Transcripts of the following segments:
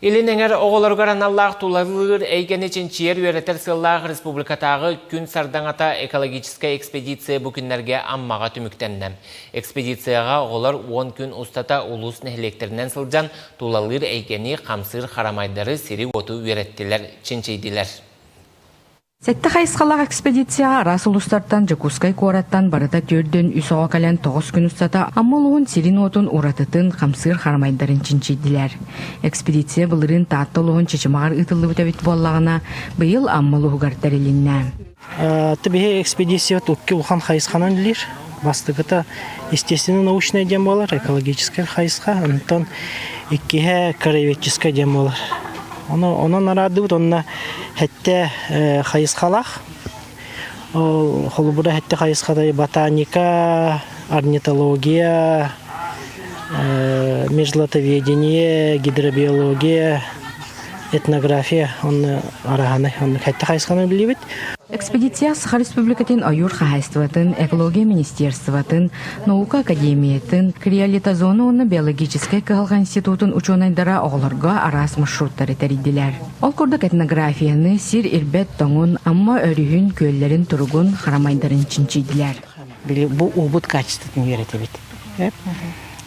Илин эҥэр оҕолоругар аналлаах тулалыыр эйгэни чинчийэр үөрэтэр сыаллаах республикатааҕы Күн сардаҥата экологическай экспедиция бу күннэргэ Аммаҕа түмүктэннэ. Экспедицияҕа оҕолор 10 күн устата улуус нэһилиэктэринэн сылдьан тулалыыр эйгэни, хамсыыр харамайдары, сири-уоту үөрэттилэр, чинчийдилэр. Сэттэ хайысхалаах экспедицияҕа араас улуустартан Дьокуускай куораттан барыта 43 оҕо кэлэн 9 күн устата Амма улууһун сирин-уотун уратытын, хамсыыр харамайдарын чинчийдилэр. Экспедиция былырыын Таатта улууһун Чычымаҕар ыытыллыбыт эбит буоллаҕына, быйыл Амма улууһугар тэрилиннэ. Биһи экспедиция икки улахан хайысханан үлэлиир. Бастакыта естественно-научнай диэн буолар, экологическай хайысха, онтон иккиһэ краеведческай диэн буолар. Ону онон араардыбыт онно сэттэ хайысхалаах. Ол холобура сэттэ хайысхадай ботаника, орнитология, мерзлотоведение, гидробиология, этнография онно араһаны онно сэттэ хайысханы үлэлиибит. Экспедиция Саха Республикатын ойуур хаһаайыстыбатын, экология министерствотын, наука академиятын, криолитозона уонна биологическай кыһалҕа институтун учуонайдара оҕолорго араас маршруттары тэрийдилэр. Ол курдук этнографияны, сир ирбэт тоҥун, Амма өрүһүн, күөллэрин туругун, харамайдарын чинчийдилэр. Били бу уубут качествотын үөрэтэбит.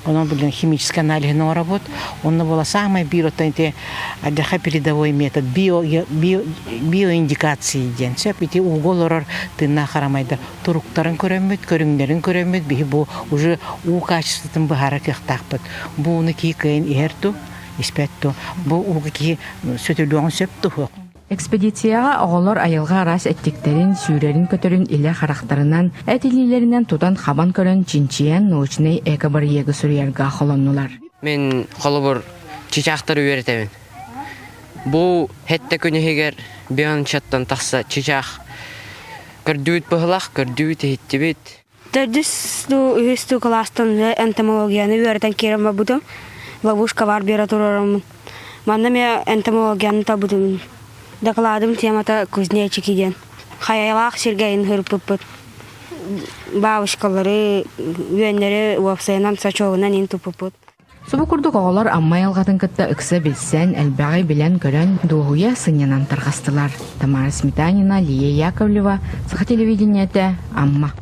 Онон билин химический аналиһын оҥоробут. Онно буола саамай биир оттон ити адьаха передовой метод био, био, биоиндикации диэн сөп. Ити ууга олорор тыыннаах харамайдар туруктарын көрөммүт, көрүҥнэрин көрөммүт, биһи бу уже уу качествотын быһаарар кыахтаахпыт. Бу ууну киһи кыайан иһэр ту, испэт ту. Бу ууга киһи сөтөлүөҕүн сөп туһуох. Экспедицияҕа оҕолор айылҕа араас эттиктэрин, сүүрэрин-көтөрүн илэ харахтарынан, эт илиилэринэн тутан-хабан көрөн чинчийэн научнай эко-бырайыагы суруйарга холоннулар. Мин холобур чычаахтары үөрэтэбин. Бу сэттэ күн иһигэр Биончаттан тахса чычаах көрдүүт быһылах, көрдүүт иһиттибит. Төрдүс дуу, үһүс дуу кылаастан энтомологияны үөрэтэн киирэн барбытым. Ловушка бар биэрэ туруораммын. Манна эмиэ энтомологияны талбытым. Докладым темата кузнечики диэн. Хайалаах сиргэ ыһырпыппыт. Бабочкалары, үөннэри уопсайынан сачогунан ин туппуппут. Субу курдук оҕолор Амма айылҕатын кытта ыкса билсэн, элбэҕи билэн-көрөн, дуоһуйа сынньанан тарҕастылар. Тамара Сметанина, Лия Яковлева, Саха телевидениетэ, Амма.